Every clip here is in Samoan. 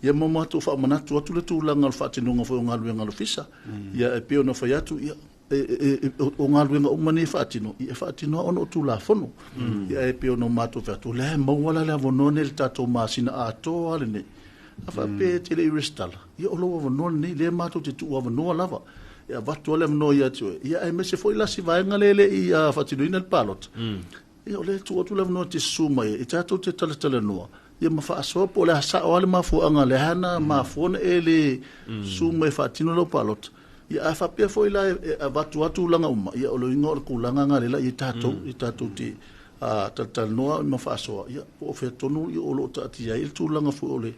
Ia ma matou faamanatu atu le tulaga o le faatinoga foi o galuega a le Ofisa. Ia e pei ona fai atu, ia, o galuega uma nei e faatino, ia e faatino lava ona o Tulafono. Ia e pei ona matou fai atu, o la e maua la le avanoa nei i le tatou masina atoa lava lenei. A faapea e te le i resitala, ia o lou avanoa lenei, lea matou te tuuavanoa lava. E avatu lava le avanoa ia te oe, ia aemaise foi la si vaega lea e le i faatinoina le palota. Ia o lea e tuu atu le avanoa e te susu mai ai, e tatou te talatalanoa, ia ma faasoa po o le a sao lava le mafuaaga lea na mafua ona e le susu mai e faatino lau palota. Ia a faapea foi la e avatu lava tulaga uma, ia o le uiga o le tulaga lena lea la i ai tatou, e tatou te talatalanoa ma faasoa, ia po o fea tonu o lo o taatia ai le tulaga foi o le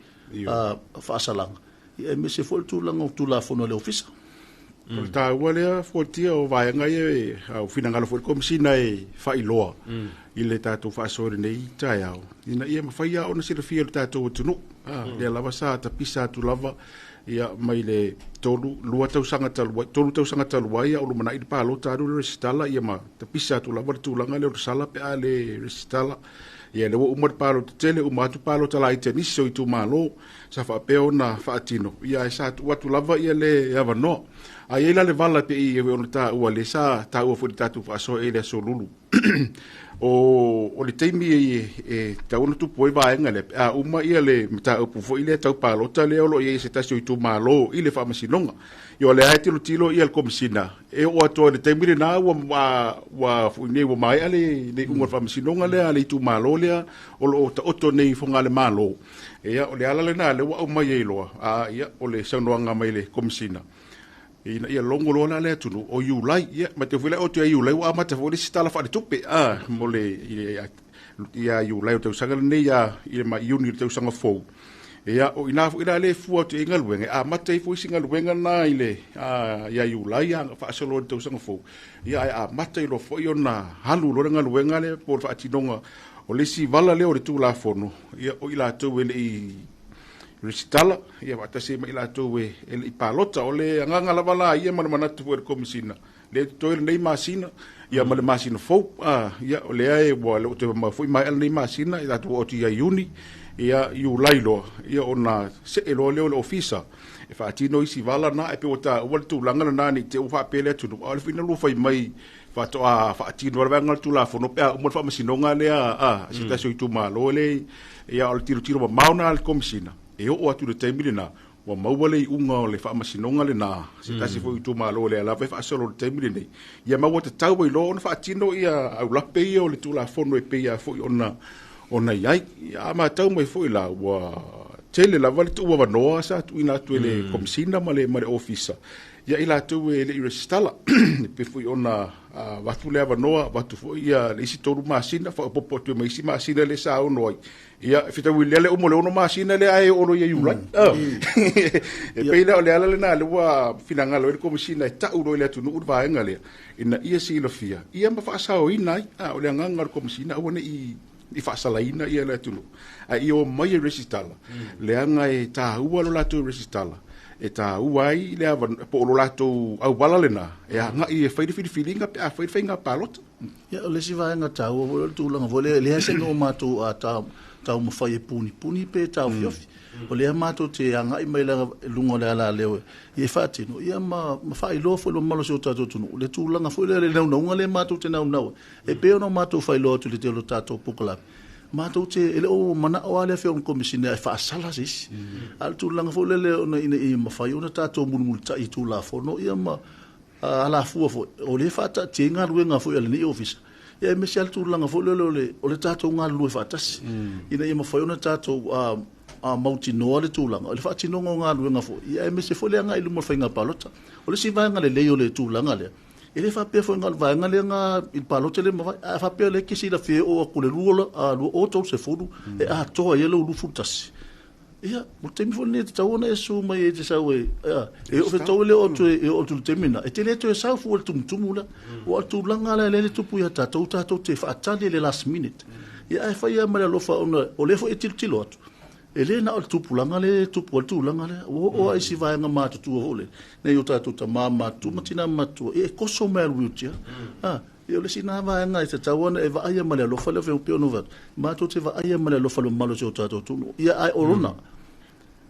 faasalaga, ia aemaise foi le tulaga o Tulafono a le Ofisa. O le taua lea fuatia o vaega ia e finagalo foi le Komesina e faailoa i le tatou faasoa i lenei taeao, ina ia mafai lava ona silafia e le tatou atunuu. Lea lava sa tapisa atu lava ia mai le 3 2 tausaga talu ai, 3 tausaga talu ai a o lumanai le palota alu le resitala ia ma tapisa atu lava le tulaga lea o le sala pe a le resitala. Ia lea ua uma le palota tele, uma atu palota laiti a nisi o itumalo sa faapea ona faatino, ia ae sa tuu atu lava ia le avanoa. A i ai la le vala pei ona taua, lea sa taua foi i le tatou faasoa i le Aso Lulu, o le taimi e tatau ona tupu ai vaega lea, pe a uma ia le mataupu foi lea tau palota lea o lo o i ai i se tasi o itumalo i le faamasinoga. Ia o lea e tilotilo ia le Komesina, e oo atu i le taimi lena ua foi nei ua maea le iuga o le faamasinoga lea a le itumalo lea o lo o taoto nei i Fogalemalo. Ia o le ala lena lea ua aumai ai loa, ia o le saunoaga mai le Komesina, ina ia logo loa la le atunuu o Iulai. Ia maitau foi la o te Iulai ua amata foi le isi tala faaletupe mo le ia Iulai o le tausaga lenei ia i le mai Iuni o le tausaga fou. Ia o ina foi la le fua atu i galuega e amata ai foi isi galuega na i le ia Iulai a faasolo i le tausaga fou. Ia ae amata ai loa foi ona alu loa le galuega lea po o le faatinoga o le isi vala lea o le Tulafono, ia o i latou e le i resitala, ia faatasi ai ma i latou e le i palota. O le agaga lava la ia ma le manatu foi o le Komesina, lea e totoe lenei masina, ia ma le masina fou, ia o lea e ua le o toe mamao foi maea lenei masina, ia tatou oo atu ia Iuni, ia Iulai loa, ia ona see loa lea o le Ofisa e faatino isi vala na, e pei ua taua le tulaga lena ne i te i ua faapea le atunuu, a o le fina lua fai mai faatoa faatino le vaega o le Tulafono pe a uma le faamasinoga lea a se tasi o itumalo le ia o le tilotilo mamao na a le Komesina e oo atu i le taimi lena ua maua le iuga o le faamasinoga lena se tasi foi o itumalo lea lava e faasolo i le taimi lenei ia ma ua tatau ai loa ona faatino ia aulape ia o le Tulafono e pei lava foi ona i ai. Ia, a matau mai foi la ua tele lava le tuuavanoa sa tuuina atu e le Komesina ma le Ofisa ia i latou e le i resitala. E pei foi ona avatu le avanoa, avatu foi ia le isi 3 masina, faaopoopo atu ai ma isi masina lea sa ono ai. Ia, e fetaui lea le uma o le 6 masina lea ae oo loa ia Iulai. E pei la o le ala lena lea ua finagalo ai le Komesina e tau loa i le atunuu le vaega lea, ina ia silafia, ia ma faasaoina ai. O le agaga o le Komesina, aua ne i faasalaina ia le atunuu, ae ia omai e resitala, leaga e taua lo latou resitala, e taua ai le po o lo latou auala lena e agai e fai le filifiliga pe a fai le faiga palota. Ia, o le isi vaega taua foi o le tulaga foi lea, e leai se mea o matou taumafai e punipuni pe taofiofi. O lea matou te agai mai luga o le alaleo e faatino, ia ma faailoa foi i le mamalu o si o tatou atunuu le tulaga foi lea, le naunauga lea matou te naunau ai. E pei ona matou faailoa atu i le tele o tatou polokalame, matou te, e le o manao lava le Afioga i le Komesina e faasala se isi. A o le tulaga foi lele ona ina ia mafai ona tatou mulimulitai i Tulafono ia ma alafua foi, o lea e faataatia ai galuega foi a lenei Ofisa, ia aemaise lava le tulaga foi lele o le tatou galulue faatasi, ina ia mafai ona tatou mautinoa le tulaga o le faatinoga o galuega foi, ia aemaise foi le agai i luma o le faiga palota. O le isi vaega lelei o le tulaga lea, e le faapea foi na o le vaega lea na i le palota lea mavae, ae faapea o lea e te silafia e oo atu i le 2030 e atoa ai lou 21. Ia, o le taimi foi lenei e tatau ona e susu mai e te sau e, e oo fetau e le oo atu e oo atu i le taimi lena, e te le toe sau fua i le tumutumu lea. Aua o le tulaga lea lea e tupu ia tatou, tatou te faatali i le last minute. Ia ae fai lava ma le alofa ona o lea foi e tilotilo atu, e le na o le tupulaga lea e tupu ai le tulaga lea. Ua oo lava i isi vaega matutua foi lea, nei o tatou tama matutua ma tina matutua, ia e toso mai lava i le wheelchair. Ia o le isi lena vaega e tatau ona e vaaia ma le alofa le Afioga pei ona ou fai atu, matou te vaaia ma le alofa le mamalu o si o tatou atunuu. Ia ae o lona,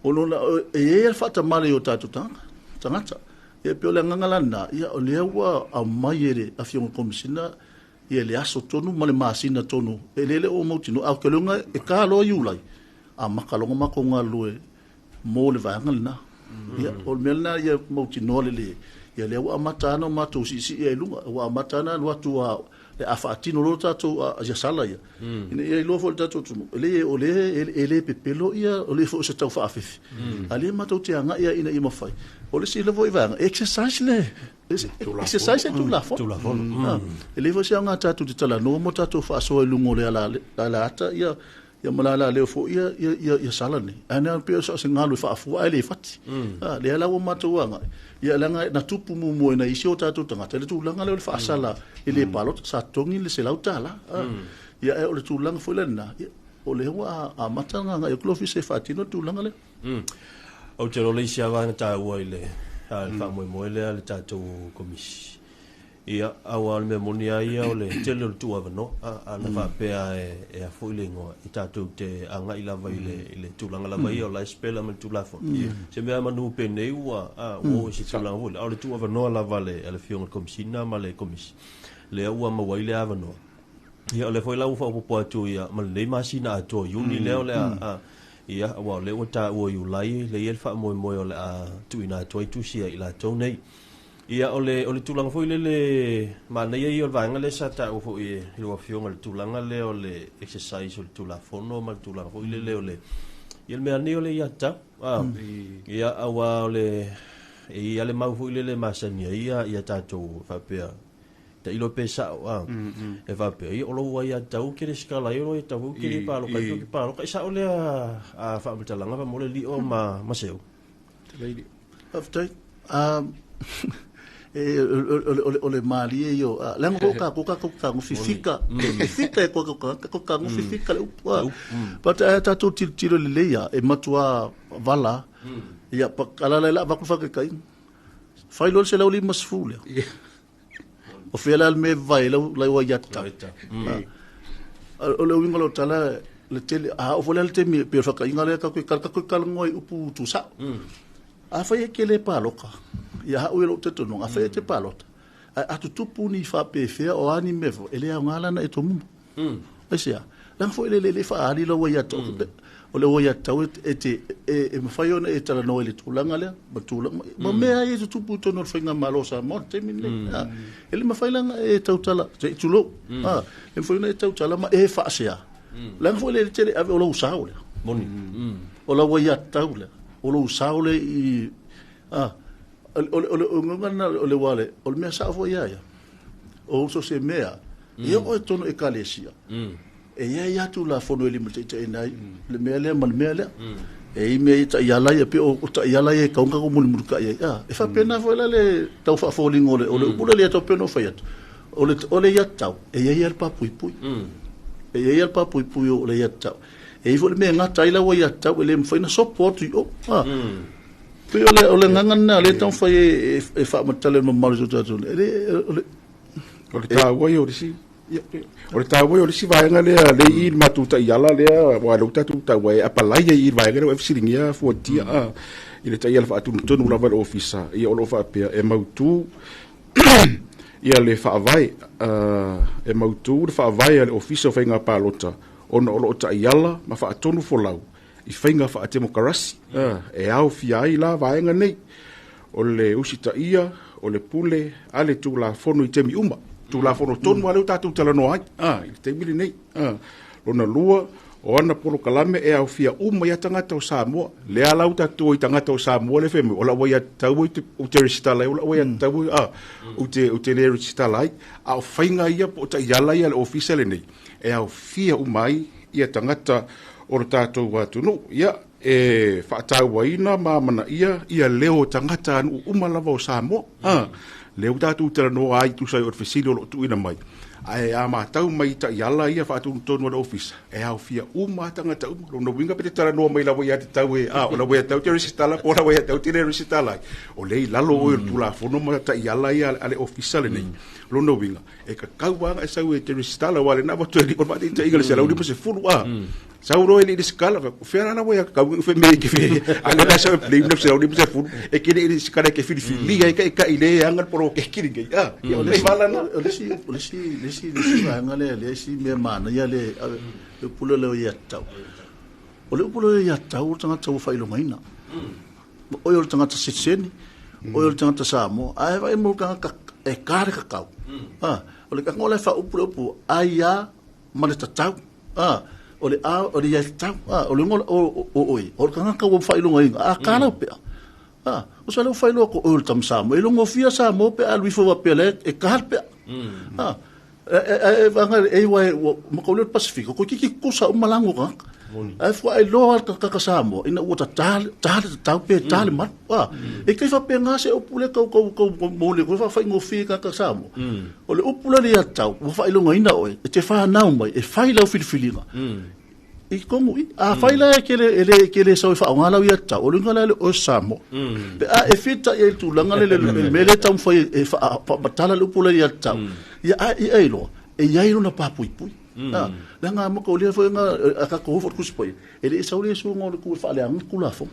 Ona e i ai le faatamala i o tatou tagata. Ia pei o le agaga la lena, ia o lea ua aumai e le Afioga i le Komesina ia le aso tonu ma le masina tonu, e le o mautinoa, ae ou te iloa e ta loa Iulai, amata loa ona matou galulue mo le vaega lena. Ia, o le mea lena ia mautinoa lelei, ia lea ua amata ona matou siisii ai i luga, ua amata ona alu atu le a faatino loa tatou ia sala ia, ina ia iloa foi e le tatou atunuu, o lea e le pepelo ia, o le foi o se tau faafefe, a lea matou te agai ina ia mafai. O le isi foi vaega, exercise le exercise e Tulafono. E le foi se aoga tatou te talanoa mo tatou faasoa i luga o le ala ata ia ia ma la leo foi ia ia ia sala nei. Ae na pei o se galu e faafua ae le fati. Lea la ua matou agai. Ia leaga na tupu muamua ina isi o tatou tagata le tulaga lea o le faasala i le palota sa totogi le $100. Ia ae o le tulaga foi lena, o lea ua amata ona agai atu le ofisa e faatino le tulaga lea. Ou te iloa le isi lava vaega taua i le faamoemoe lea le tatou komisi. Ia, aua o le mea moni lava ia o le tele o le tuuavanoa. Ana faapea e a foi le igoa, e tatou te agai lava i le tulaga lava ia o la e spela mai le Tulafono. Se mea manu penei ua oo i se tulaga foi lea, a o le tuuavanoa lava a le Afioga i le Komesina ma le Komisi, lea ua maua ai le avanoa. Ia, o lea foi la ua faaopoopo atu ia ma lenei masina atoa Iuni lea o le a, ia, aua o lea ua taua Iulai lea e i ai le faamoemoe o le a tuuina atu ai tusi a i latou nei. Ia, o le tulaga foi lele manaia ia o le vaega lea sa taua foi e lau Afioga i le tulaga lea o le exercise o le Tulafono ma le tulaga foi lele o le, ia le mea nei o le iatau. Ia, aua o le, e i ai le mau foi lele e masani ai ia tatou faapea, tailo pe sao, e faapea, ia o lou aiatatau e te resitala ai, o lou aiatatau foi ou te le paloka ai pe ou te paloka. E sao lea faamatalaga faamolemole Lio ma Seu? Faafetai. O le malie ia, leaga foi o tatou fifika, fifika e ko tatou fifika le upu. But ae tatou tilotilo lelei lava, e matua vala. Ia, ala la avatu le faataitaiga. Fai loa le 150 lea. O fea la le mea e vavae ai lau aiatatau. O le uiga o lau tala, le tele, a oo foi la le taimi, pei o le faataitaiga lea tatou te talanoa i upu tuusao. Afai e te le palota, ia au ia lou talitonuga, afai e te palota, ae a tutupu ni faapefea o a ni mea foi, e le aoga la ona e tomumu. Aisea? Leaga foi le le faaali lau aiatatau. O le aiatatau e mafai ona e talanoa i le tulaga lea, ma tulaga, ma mea ia e tutupu i totonu o le faigamalo o Samoa i le taimi lenei. E le mafai la ona e tautala, se i tulou, e mafai ona e tautala ma e faasea. Leaga foi le tele ave o lou sao lea. Moni. O lau aiatatau lea, o lou sao lea i o le uiga lena o le wale, o le mea sao foi ia ia. O so se mea, e oo i totonu o ekalesia, e i ai lava Tulafono e limataitaiina ai le mea lea ma le mea lea. E i mea i taiala ia, pe o taiala ia e tatau ona tatou mulimulitai ai. E faapena foi la le tau faafoliga o le upu lea tau pei ona ou fai atu. O le aiatatau, e i ai lava le papuipui. E i ai lava le papuipui o le aiatatau. E i ai foi le mea e gata ai lau aiatatau e le mafai ona sopo atu i o. Pei o le agaga lena o lea e taumafai e faamatala i le mamalu o si o tatou atunuu. O le taua ia o le isi o le taua ia o le isi vaega lea le i le matou taiala lea aua lea ua tatou taua e apalai ai i le vaega lea ua e fesiligia fuatia i le taiala faatonutonu lava e le ofisa ia o lo o faapea e mautu ia le faavae e mautu le faavae a le ofisa o faiga palota ona o lo o taiala ma faatonu folau i faiga faatemokarasi e aofia ai la vaega nei o le usitaia o le pule a le Tulafono i taimi uma. Tulafono tonu lava lea ua tatou talanoa ai i le taimi lenei. Lona lua, o ana polokalame e aofia uma ai tagata o Samoa. Lea la ua tatou i tagata o Samoa le fai mai, o lau aiatatau ou te resitala ai, o lau aiatatau ou te le resitala ai. A o faiga ia po o taiala ia a le ofisa lenei, e aofia uma ai ia tagata o le tatou atunuu. Ia, e faatauaina ma amanaia ia leo o tagata atunuu uma lava o Samoa. Lea ua tatou talanoa ai tusa ai o le fesili o lo o tuuina mai. Ae a matau mai i taiala ia faatonutonu a le ofisa, e aofia uma lava tagata uma. Lona uiga pe te talanoa mai lau aiatatau e, o lau aiatatau te resitala po o lau aiatatau te le resitala ai. O lea i lalo oe o le Tulafono ma taiala ia a le ofisa lenei. Lona uiga, e tatau lava ona e sau e te resitala, aua o lena ua toe li'o le faataitaiga i le 150 a. Sau loa e le i resitala, fai atu, o fea la lau aiatatau fai mea e te fe, a o lea o le a sau e claim le 150, e te le i resitala e te filifilia ai taitai le e ana le poloketi lenei, a. Ia, o le vala lena. O le isi, o le isi, le isi, le isi vaega lea, le isi mea manaia le, le upu lea o le aiatatau. O le upu lea o le aiatatau o le tagata ua faailogaina. O oe o le tagata sitiseni, oe o le tagata Samoa, ae vaai mo le tagata e ka le tatau. O le tagata o la e faaupu le upu aia ma le tatau. O le a, o le ia tatau. O le uiga o oe, o le tagata ua faailogaina, a ka lau pea. O sa leu faailoa ko oe o le tama Samoa. E logofia Samoa pe a alu ifo faapea la e ka le pea. E iwa e ua ma le Pasifika, ko kiki kusa uma lango ka. Ai fua ai loa ka kaka Samoa ina ua ta ta ta pe ta le malu. E kai fa pe ngase o pule kau kau kau mo le ko fa fa ngofi ka ka Samoa. O le upu le ia tau, ua faailogaina oe, e te whanau mai, e fai lau filifiliga. I kongu i, a fai la e kele, e le, kele sau e whaonga lau ia tau, o lunga la le o Samoa. Pe a e fita i tūlanga le le mele tau fai e wha matala le upu le ia tau. Ia a i ai loa, e iai lona pāpuipui. Le ngā maka o lea foi ngā a ka koho fo kusi e le sau le su ngō le ku wha le anga kula fo.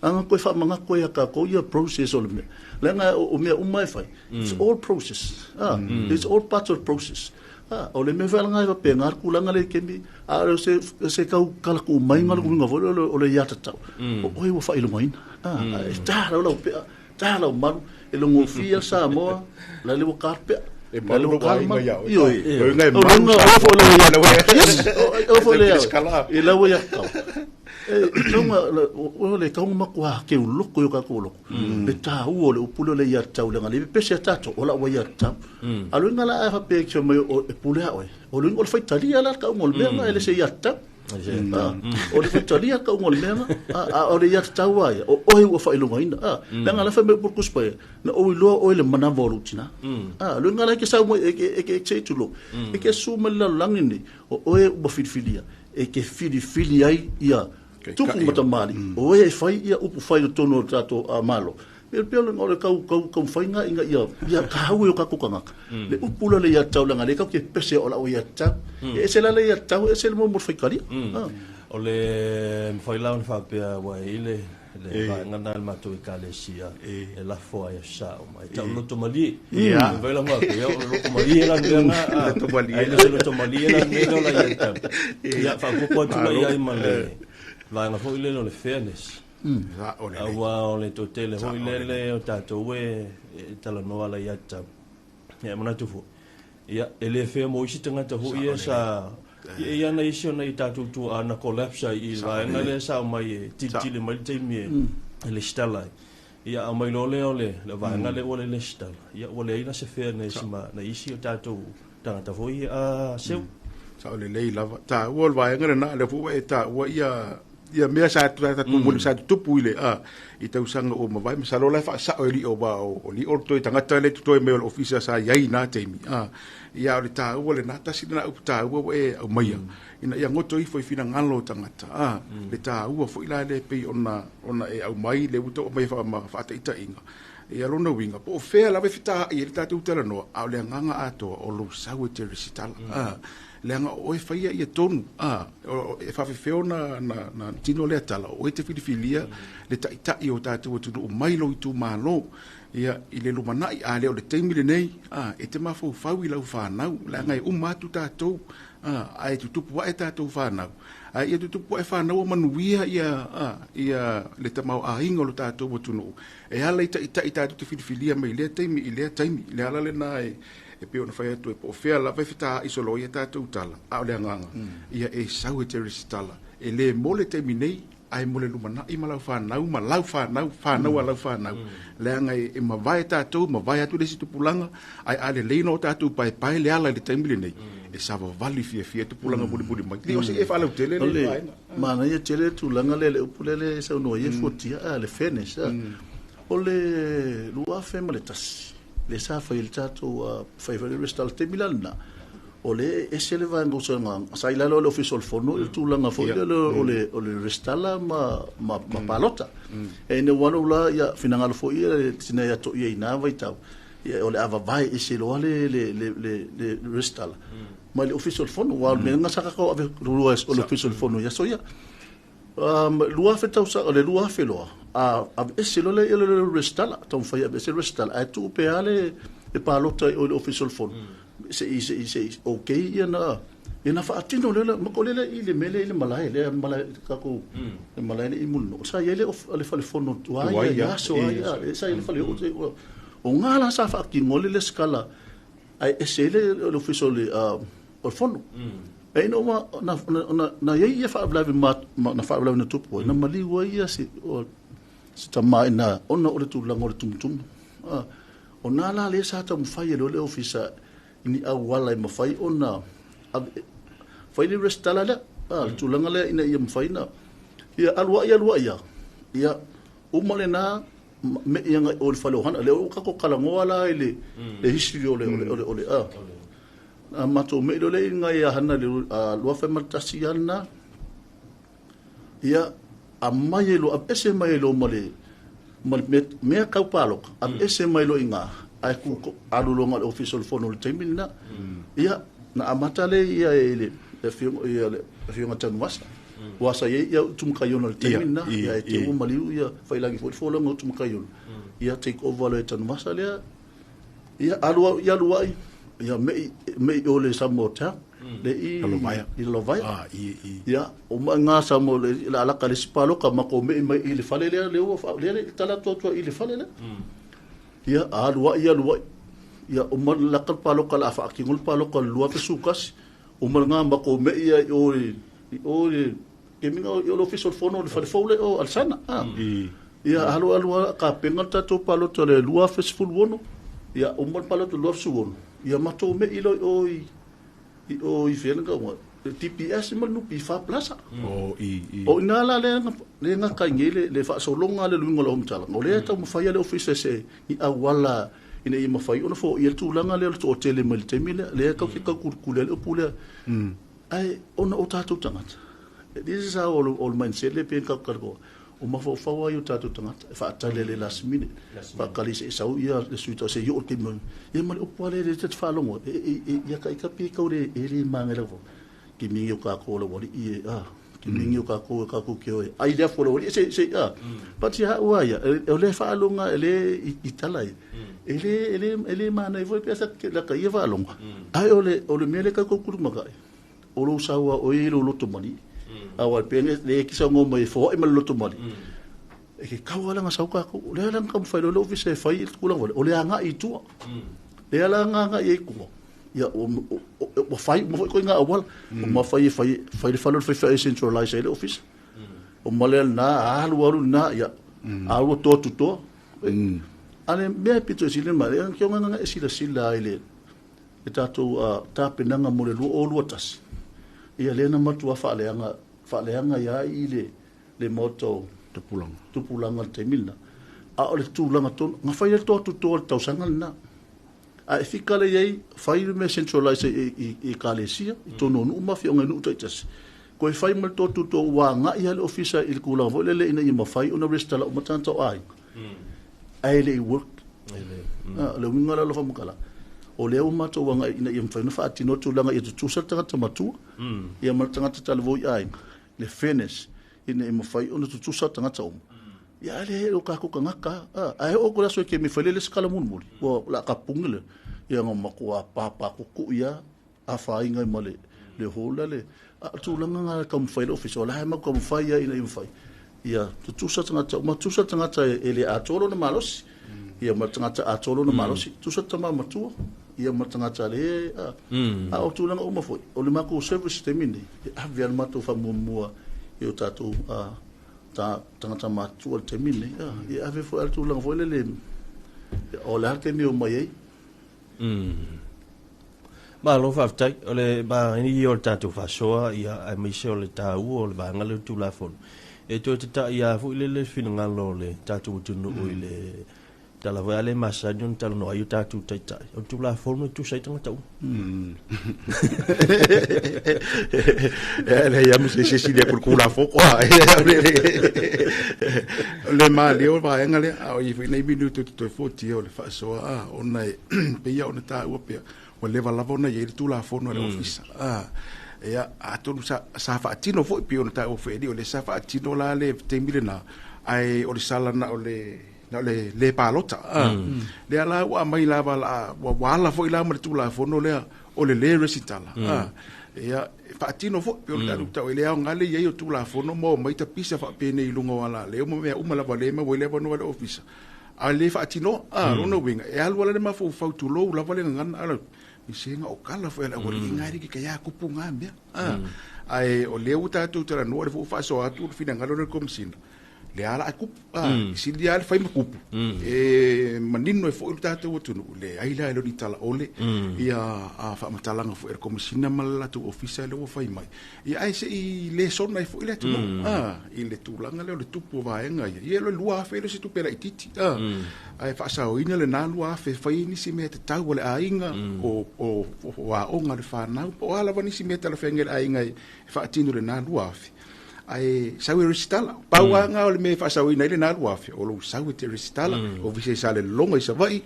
Anga koe wha manga koe a ka ko ia process o le mea. Le ngā o mea uma e whai. It's all process. It's all part of the process. O le mea whaelanga e wape ngā kulanga le kemi, a o se, se kau kala ku mai ngā lukunga fo o le ia tatau. O oe ua whailongaina. E tā lau lau pea, tā lau maru, e longo fia Samoa, la le ua pea. E malu lau aiga ia oe. Ioi. O ngai O malu lunga, o fo le ia. Yes, o fo le ia. E lau ia kau. E kaunga, o le kaunga makua ke uloko yo ka ko loko. Le tā ua le upule le ia tau le ngale pese tato o la ua ia tau. Alo inga la a pe ke mai o e pule a oe. O le o le faitalia la ka ngol mea ele se ia tau. O le faitalia ka ngol mea a o le ia tau ai. O oe ua failongaina. La ngala fa me purkus pa na o iloa oe le manawa o lutina. Lo inga la ke sau mai e ke e ke che tulo. E ke su mai la langi ni o oe ua filifilia. E ke filifili ai ia tupu matamali. O e fai ia upu fai o tono o tato a malo. Pe pe o le kau kau kau fainga inga ia ia ka hau o ka kokanga. Le upu le ia tau langa le kau ke pese o la o ia tau. E se la le ia tau e se le mo mo fai kali. O le mawhai lau na whapea wa i le le vaenga na le matou ekalesia e lafo ai sao mai tau loto malie. Vai la mapea o le loto malie la mea nga Loto malie. Ai le se loto malie la mea la ia tau. Ia whaapopo atu la ia i ma le vaenga foi le o le fairness. Sa o le Aua o le totele hoi lele o tātou e talanoa la ia tau. Ia manatu fo. Ia e le fea mo isi tangata hoi e sa ia ia na isi o na i tātou tu a na collapse ai i vaenga le sa mai e tilitili mai le taimi e le stala ai. Ia a mai lo le o le le vaenga le ua le le stala. Ia ua le aina se fea na isi ma na isi o tātou tangata hoi a seu. Sa o le lei lava. Tā ua o le vaenga le na le fua e tā ua ia ia mea sa tu ta tu muli sa tupu i le a i tausaga o mavae masalo la e faasa'o e li'o wa o li'o le toe tagata le totoe mai o le ofisa sa iai na taimi a ia o le tāua lenā tasi lenā upu tāua ua e aumaia ina ia goto ifo i finagalo o tagata a le tāua fo'i la le pei ona ona e aumai le ua ta'u mai faataʻitaʻiga ia lona uiga po o fea lava e fetaʻi ai le tatou talanoa a o le agaga atoa o lou sau e te resitala a leaga o oe faia ia tonu a e faafefeo na na na tino lea tala o oe te filifilia le taʻitaʻi o tatou atunuu mai lou itumālō ia i le lumanaʻi a le o le taimi lenei a e te mafaufau i lau fanau leaga e uma atu tatou a ae tutupu aʻe tatou fanau ae ia tutupu aʻe fanau o manuia ia a ia le tamaoaiga o lo tatou atunuu e ala i taʻitaʻi tatou te filifilia mai lea taimi i lea taimi le ala lenā e e pei ona fai atu e po o fea lava e fetaai solo ia tatou tala a o le agaga ia e sau e te resitala e lē mo le taimi nei ae mo le lumanaʻi ma lau fanau ma lau fanau fanau a lau fanau leaga e mavae tatou mavae atu le isi tupulaga ae a lelei ona o tatou paepae le ala i le taimi lenei e savavali fiafia tupulaga mulimuli mai le o se e faalautele O le le vaega. Manaia tele tulaga le le upu le le saunoa ia fuatia a le fairness a. O le 2001 le sa fai le tatou fai fai le resitala taimi la lena. O le ese le vaega o saga sa i lalo o le ofisa o le fono i le tulaga foi lele o le resitala ma ma ma palota. E ne walo la ia finagalo foi ia le tina ia to ia ina vaitau. Ia o le avavae ese loa le le le le le resitala mai le Ofisa o le Fono, aua o le mea lena sa tatou ave lua o le Ofisa o le Fono i aso ia. 2000 tausaga, o le 2000 loa, a aveese loa lea le resitala, taumafai e aveese le resitala, ae tuu pea le palota i o i le Ofisa o le Fono, se i se i se i okay ia na ia na faatino lea ma ko lele i le mele i le malae lea malae tatou le malae le i Mulinuu sa i ai le le fale fono tuai ia aso ai ia sa i le fale o o ngā la sa faatino le lesitala ae ese le le ofisa o le o le fono. E ina ua na na na iai ia faalavelave ma na faalavelave na tupu ai na maliu ai ia si o si tama ina ona o le tulaga o le tumutumu. O nā la lea sa taumafai e le ofisa i ni auala e mafai ona fai le resitala lea, le tulaga lea ina ia mafai ona ia alu ai alu ai ia, ia uma lena me i agai i o i le fale o Hana. Lea ua tatou talanoa la i le le history o le o le o le o le a matou me'i loa lea i ina ia Hana i le 2001 ia lena, ia aumai ai loa, aveese mai ai loa ma le ma le mea tau palota, aveese mai loa i ina, ae tu alu loa na o le Ofisa o le Fono i le taimi lena. Ia, na amata lea ia e le afioga ia le afioga Tanuvasa, aua sa i ai ia Utumataiona i le taimi lena, ia e te i ua maliu ia Faiilagi foi le folauga o Utumataiona, ia take over loa e Tanuvasa lea. Ia alu ia alu ai ia me'i me'i o le Samoa Hotel le i Lalovaea. I Lalovaea. Ah, i, i. Ia o mai ngā Samoa le la alaka le si paloka ma ko me'i mai i le fale lea le ua fa lea le tala atu atu i le fale lea. Ia alu ai alu ai. Ia o ma la ka paloka la fa ki ngol paloka lua fe sukas o ma ngā ma ko me'i ia i o i o le ke minga o le ofisa o le fono le fale fou le o Alsana. Ah. I. Ia alu alu a ka penga le tatou palota le 2016, ia uma le palota 2016, ia matou me'i loa i o i i o i fea le tauga le TPS ma le NPF Plaza. O, i, i. O ina la le le gata ai nei le le faasologa le luiga o lau faamatalaga. O lea e taumafai lava le ofisa se ni auala ina ia mafai ona foia le tulaga lea o le toatele mai le taimi lea. Lea tatou te taukulikuli ai le upu lea. Ae ona o tatou tagata, this is how o le mindset lea pei ona tatou talanoa, o mafaufau lava ia o tatou tagata e faatali i le last minute, faatali se i sau ia le sui tauva se i oo i le taimi. Ia ma le upu lava lea lea ta te faalogo ai, e, e, ia ta ita pe tau le, e le maga i lau ke mingi o kākou lau aliʻi e, a, ke mingi o kākou e kākou ke oe, ai le afu o lau aliʻi, se, se, a, but ia au a ia, o le faaloga e le i tala ia, e le, e le, e le manaia foi pe a sa lata ia faaloga, ae o le, o le mea lea tatou kulumaka ai, o lou sau a oe i lou loto malie, aua pe le e kisa ngo mai e foai ma le loto malie, e ke kau ala nga sau kākou, o lea la nga taumafai loa le ofisa e fai i le tulaga foi lea, o le agai i tua, lea la nga agai ai i tua, ia ua fai uma foi ituaiga auala, ua mafai e fai fai le fale o le faifeau e centralize ai le ofisa. O ma lea lena, alu alu lena, ia alu toa tu toa. A le mea e pito i sili mai, e ke onga e silasila ai le le tatou tapenaga mo le 2021. Ia lea na matua faaleaga faaleaga ia i le le maota o Tupulaga. Tupulaga i le taimi lena. A o le tulaga tonu, na fai ai le toa tutoa i le tausaga lena. A e fika lea i ai, fai le mea centralize i ekalesia, i totonu o nuu ma afioaga i nuu taitasi. Toe fai ma le toa tutoa ua agai lava le ofisa i le tulaga foi lele ina ia mafai ona resitala uma tagata o aiga. Ae le i work. O le uiga la o lau faamatalaga, o lea ua matou agai ina ia mafai ona faatino le tulaga ia tutusa le tagata matua ia ma le tagata talavou i aiga, le fairness ina ia mafai ona tutusa tagata uma. Ia ae le o tatou tagata a, ae oo atu i le aso e kemi fai le lesitala mulimuli, ua o le a tapuni le, ia na matua papa kukui lava, afaina ai ma le le hall le, a o le tulaga lena e taumafai ai le ofisa, o la e matou taumafai lava ina ia mafai, ia tutusa tagata uma, tutusa tagata e le atoa lona malosi, ia ma le tagata atoa lona malosi, tutusa le tama matua, ia ma le tagata le, a, a o tulaga uma foi, o le matou service i le taimi lenei, e ave lava le matou faamuamua i o tatou tagata matutua i le taimi lenei, ia ave foi a le tulaga foi lele, o le a le taimi e omai ai. Malo faafetai. O le vaega ia o le tatou faasoa, ia, aemaise o le taua o le vaega lea o le Tulafono. E toe tata'i lava foi lele le finagalo o le tatou atunuu i le Tala foi ale masani ona talanoa ai o tatou taitai. O le Tulafono e tusa ai tagata uma. E leai lava ma se isi e sili atu i le Tulafono. O le malie o le vaega lea, a o i ai foi nai minute ou te toe fuatia o le faasoa, a, ona e pei lava ona taua pea, ua leva lava ona i ai le Tulafono a le Ofisa. Ia, atonu sa faatino foi pei ona taua foi e alii, o lea sa faatino la le taimi lena, ae o le sala na o le na o le le palota. Lea la ua aumai lava la, ua ala foi la ma le Tulafono lea o le le resitala. Ia, e faatino foi pei ona tatou tau, e le aoga le i ai o Tulafono ma omai tapisa faapenei i luga o alaleo ma mea uma lava lea e maua ai le avanoa e le Ofisa, a le faatinoa. Lona uiga, e alu lava le mafaufau, tulou lava le gagana, a i se ga o kala foi a le aualii nga e ke ya kupu nga mea. Ae o lea ua tatou talanoa, le foi ua faasoa atu le finagalo o le Komesina, le ala a kupu, sili lava le fai ma kupu, e manino ai foi le tatou atunuu, leai la e le o ni talaole ia faamatalaga foi a le Komesina ma le latou ofisa lea ua fai mai. Ia ae se i lesona ai foi le atunuu i le tulaga lea o le tupu o vaega ia. Ia o le 2,000 e le o se tupe laitiiti, ae faasaoina lena 2,000 e fai ai nisi mea tatau a le aiga, o aoga a le fanau, po o a lava nisi mea talafeagai a le aiga e faatino i lena 2,000. Ae sau e resitala. Pau lava lena o le mea e faasaoina ai lena 2,000, o lou sau e te resitala, ofisa i Salelologa i Savaii,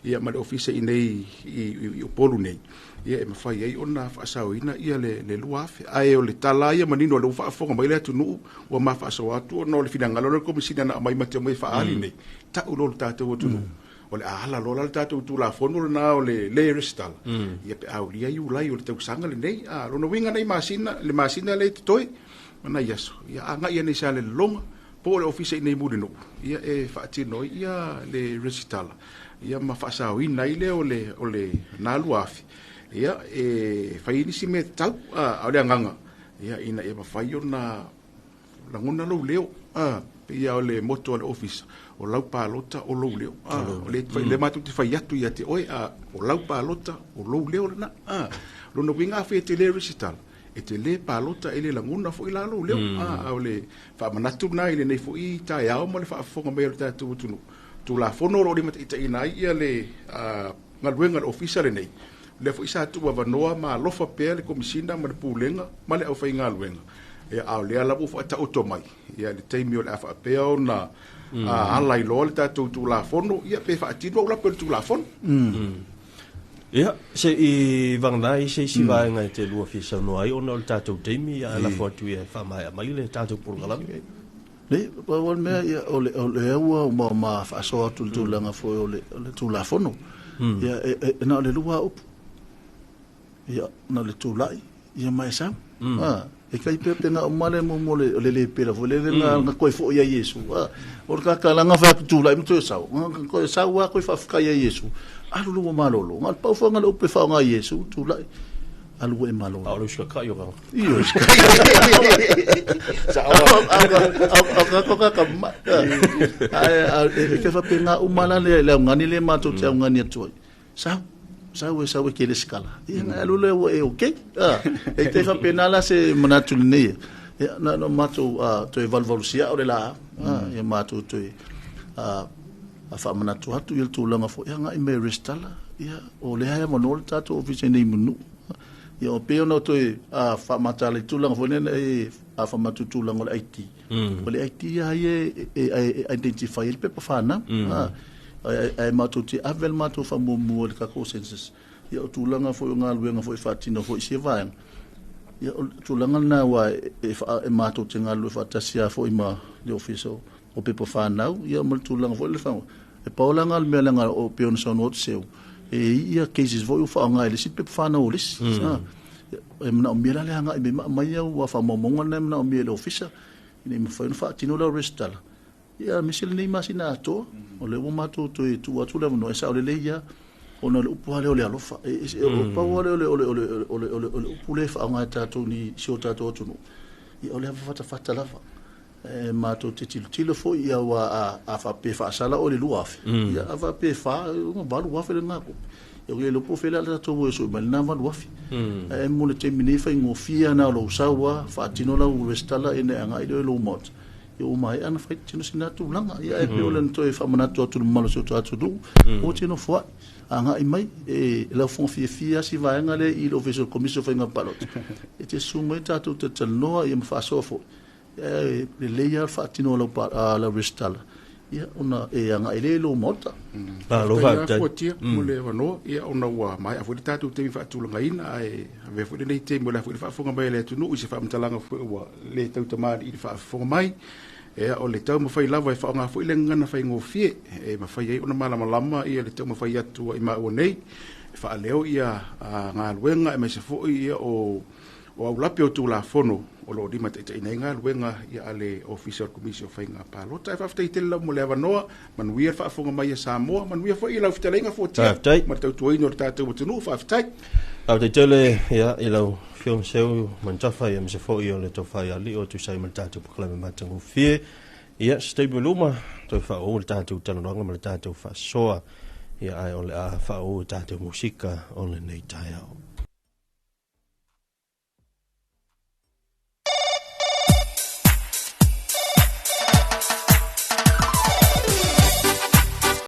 ia ma le ofisa i inei i Upolu nei, ia e mafai ai ona faasaoina ia le 2,000. Ae o le tala ia manino o lea ua faafofoga mai le atunuu, ua ma faasoa atu ona o le finagalo lea o le Komesina na aumai ma te omai e faaali nei, tau loa le tatou atunuu. O le a ala loa la le tatou Tulafono lena o le le resitala, ia pe a aulia Iulai o le tausaga lenei. A lona uiga nei masina, le masina lea e totoe ma nai aso, ia agai ane i Salelologa po o le ofisa i nei Mulinuu, ia e faatino ai ia le resitala, ia ma faasaoina ai lea o le o le na 2,000, ia e fai ai nisi mea tatau. A o le agaga, ia ina ia mafai ona lagona lou leo, pei lava o le motto a le ofisa, o lau palota o lou leo. O le lea matou te fai atu ia te oe, o lau palota o lou leo lena. Lona uiga afai e te le resitala, e te le palota, e le lagona foi la lou leo. A o le faamanatu lena i lenei foi taeao ma le faafofoga mai o le tatou atunuu. Tulafono o lo o limataitaiina ai ia le galuega a le ofisa lenei, lea foi sa tuuavanoa ma alofa pea le Komesina ma le Pulega ma le aufaigaluega, ia, a o lea lava ua faataoto mai ia le taimi o le a faapea ona ala ai loa le tatou Tulafono, ia pe faatino au lape o le Tulafono. Ia, se i vagana ai se isi vaega e te lua fia saunoa ai ona o le tatou taimi, ia ae lafo atu ia e faamaea mai le tatou polokalame. Nei, pau lava le mea, ia, o le, o lea ua ma faasoa atu i le tulaga foi o le, o le Tulafono. Ia, e na o le lua lava upu. Ia, na o le tulai, ia ma e sau. E kai pea pe na o male mo mo le le le pela foi le le na na koe foi ia Iesu. O le kakalaga fa atu tulai ma toe sau. Nga koe sau a koe faafetai ia Iesu. Alu lua malolo. Nga pau foi nga le upu e faaaoga Iesu, tulai. Alu e malolo. A o le usikatai o kanga. Io. Sa o ka ka ma. Ai e ke fa pe nga uma la le le ngani le matou te au ngani atu ai. Sau, sau e sau e ke resitala. Ia na alu le ua e okay. E te faapena la se manatu lenei. Ia na no matou toe valuvalusia o le la. Ia matou toe a faamanatu atu ia le tulaga foi ia agai mai e resitala. Ia o lea e avanoa le tatou ofisa i nei manu. Ia o pei ona toe faamatala i tulaga foi lea e faamatu tulaga o le ID. O le ID lava ia e identify ai le pepa fanau. Ae matou te ave le matou faamuamua i le tatou census. Ia o tulaga foi o galuega foi e faatino foi i sia vaega. Ia o tulaga lena aua e matou te galulue faatasi lava foi ma le ofisa o pepa fanau, ia ma le tulaga foi le whanau. E pau la ngā le mea leaga o pei ona saunoa atu Seu, e i ia cases foi ua faaaoga e le isi pepa fanau o le isi. E manaomia la le agai mai ma aumai au faamaumauga na e manaomia e le ofisa, ina ia mafai ona faatino lau resitala. Ia aemaise lenei masina atoa, o lea ua matou toe tuu atu le avanoa, e sao lelei lava, ona o le upu lava lea o le alofa. E pau lava lea o le upu lea e faaaoga e tatou ni si o tatou atunuu, ia o le ava fatafata lava. E matou te tilotilo foi ia aua a faapea e faasala oe i le 2,000, ia a faapea e 4, 8,000 lena tupe. Ia le iloa po o fea le a tatou o e sue mai lena 8,000. Ae mo le taimi nei faigofie lava na o lou sau lava, faatino lau resitala ina e agai lea i lou maota. Ia ua maea ona fai tino sina tulaga. Ia ae pei o le na toe faamanatu atu i le mamalu o si o tatou atunuu, aua te nofoai, agai mai e lau fofoga fiafia lava si vaega lea i le Ofisa o le Komisi o Faiga Palota. E te susu mai tatou talatalanoa ia ma faasoa foi. Ae lelei lava le faatino o lau, lau resitala, ia ona e agai lea i lou maota. Malo faafetai. Fuatia mo le avanoa, ia ona ua maea foi le tatou taimi faatulagaina, ae avea foi lenei taimi o le a foi le faafofoga mai a le atunuu i se faamatalaga foi ua le tautamalii i le faafofoga mai. Ia, o le taumafai lava e faaaoga foi le gagana faigofie e mafai ai ona malamalama ia le taumafai atu a i maua nei e faaleo ia galuega aemaise foi ia o aulape o Tulafono o lo o limataitaiina ai galuega ia a le Ofisa o le Komisi o Faiga Palota. Ae faafetai tele lava mo le avanoa, manuia le faafofoga mai a Samoa, manuia foi lau fetalaiga Fuatia Faafetai. ma le tautuaina o le tatou atunuu. Faafetai. Faafetai tele ia i lau Afioga Seu Manutafa ia aemaise foi o le tofa ia Alii o tusa ai ma le tatou polokalame matagofie. Ia se taimi o luma toe faauu le tatou talanoaga ma le tatou faasoa. Ia ae o le a faauu i tatou musika o lenei taeao.